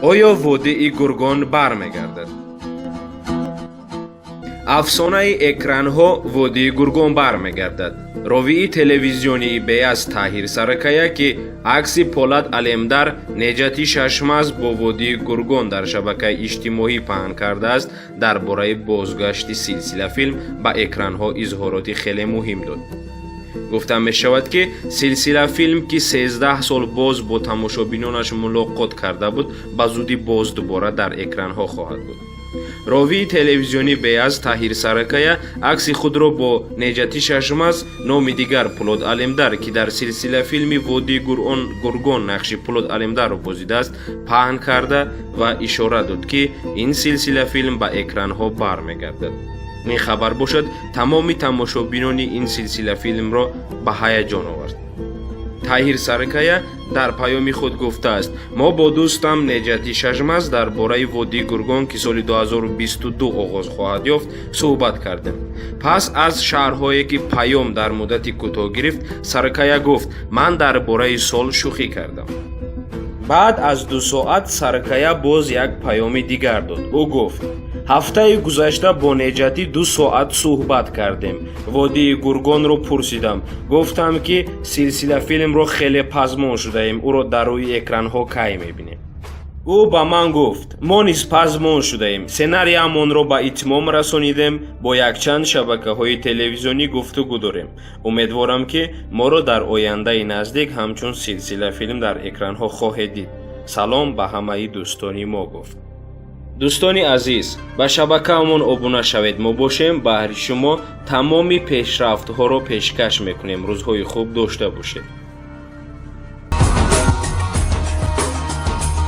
Оё Водии Гургон бармегардад? Афсонаи экранҳо Водии Гургон бармегардад. Ровии телевизионии Беяз Таҳир Сарыкая, ки акси Полад Алемдар, Неҷати Шашмаз бо Водии Гургон дар шабакаи иҷтимоӣ паҳн кардааст, дар бораи бозгашти силсилафилм ба экранҳо изҳороти хеле муҳим дод. Гуфта мешавад, ки силсилафилм, ки 13 сол боз бо тамошобинонаш мулоқот карда буд, ба зудӣ боз дубора дар экранҳо хоҳад буд. Ровии телевизиони Беяз Таҳир Сарыкая акси худро бо Неҷати Шашмаз, номи дигар Пулод Алемдар, ки дар силсилафилми Водии Гургон нақши Пулод Алемдарро бозидааст, паҳн карда ва ишора дод, ки ин силсилафилм ба экранҳо бармегардад. Ин хабар бошад, тамоми тамошобинони ин силсилафилмро ба ҳаяҷон овард. Таҳир Сарыкая дар паёми худ гуфтааст: «Мо бо дӯстам Неҷати Шашмаз дар бораи Водии Гургон, ки соли 2022 оғоз хоҳад ёфт, суҳбат кардем». Пас аз шарҳҳое, ки паём дар муддати кӯтоҳ гирифт, Сарыкая гуфт: «Ман дар бораи сол шӯхӣ кардам». Баъд аз 2 соат Сарыкая боз як паёми дигар дод. Ӯ гуфт: «Ҳафтаи гузашта бо Неҷатӣ 2 соат суҳбат кардем. Водии Гургонро пурсидам. Гуфтам, ки силсилафилмро хеле пазмон шудаем, ӯро дар рӯи экранҳо кай мебинем. Ӯ ба ман гуфт: мо низ пазмон шудаем, сценарияамонро ба итмом расонидем, бо якчанд шабакаҳои телевизионӣ гуфтугӯ дорем. Умедворам, ки моро дар ояндаи наздик ҳамчун силсилафилм дар экранҳо хоҳед дид. Салом ба ҳамаи дӯстони мо», гуфт. Дӯстони азиз, ба шабакаамон обуна шавед. Мо бошем, баҳри шумо тамоми пешрафтҳоро пешкаш мекунем. Рӯзҳои хуб дошта бошед.